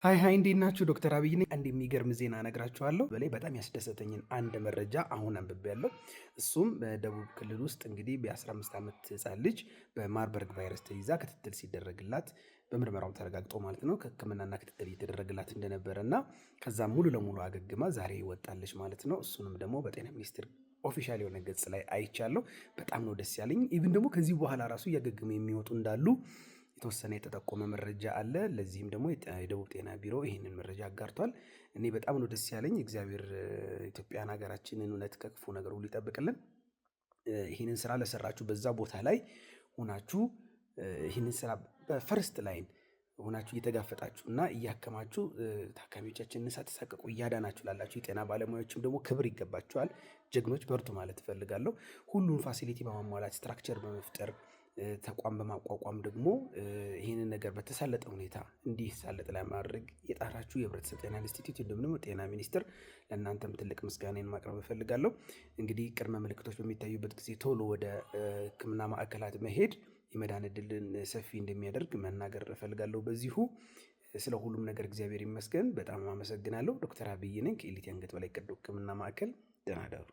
Hi hi፣ እንዴት ናችሁ? ዶክተር አብይ ነኝ። አንድ የሚገርም ዜና እነግራችኋለሁ። በላይ በጣም ያስደሰተኝን አንድ መረጃ አሁን አንብቤያለሁ። እሱም በደቡብ ክልል ውስጥ እንግዲህ በ15 ዓመት ህፃን ልጅ በማርበርግ ቫይረስ ተይዛ ክትትል ሲደረግላት በምርመራው ተረጋግጦ ማለት ነው ከህክምናና ክትትል እየተደረገላት እንደነበረ እና ከዛም ሙሉ ለሙሉ አገግማ ዛሬ ወጣለች ማለት ነው። እሱንም ደግሞ በጤና ሚኒስቴር official የሆነ ገጽ ላይ አይቻለሁ። በጣም ነው ደስ ያለኝ። Even ደግሞ ከዚህ በኋላ ራሱ እያገገሙ የሚወጡ እንዳሉ የተወሰነ የተጠቆመ መረጃ አለ። ለዚህም ደግሞ የደቡብ ጤና ቢሮ ይህንን መረጃ አጋርቷል። እኔ በጣም ነው ደስ ያለኝ። እግዚአብሔር ኢትዮጵያን ሀገራችንን እውነት ከክፉ ነገር ሁሉ ይጠብቅልን። ይህንን ስራ ለሰራችሁ፣ በዛ ቦታ ላይ ሆናችሁ ይህንን ስራ በ first line ሆናችሁ እየተጋፈጣችሁ እና እያከማችሁ ታካሚዎቻችንን ሳትሳቀቁ እያዳናችሁ ላላችሁ የጤና ባለሙያዎችም ደግሞ ክብር ይገባችኋል። ጀግኖች፣ በርቱ ማለት እፈልጋለሁ። ሁሉን facility በማሟላት፣ structure በመፍጠር፣ ተቋም በማቋቋም ደግሞ ይህንን ነገር በተሳለጠ ሁኔታ እንዲሳለጥ ለማድረግ የጣራችሁ የህብረተሰብ ጤና ኢንስቲትዩት እንዲሁም ደግሞ ጤና ሚኒስቴር፣ ለእናንተም ትልቅ ምስጋናን ማቅረብ እፈልጋለሁ። እንግዲህ ቅድመ ምልክቶች በሚታዩበት ጊዜ ቶሎ ወደ ሕክምና ማዕከላት መሄድ የመዳን እድልን ሰፊ እንደሚያደርግ መናገር እፈልጋለሁ። በዚሁ ስለ ሁሉም ነገር እግዚአብሔር ይመስገን። በጣም አመሰግናለሁ። ዶክተር አብይ ነኝ ከኢሊት የአንገት በላይ ቀዶ ሕክምና ማዕከል። ደህና እደሩ።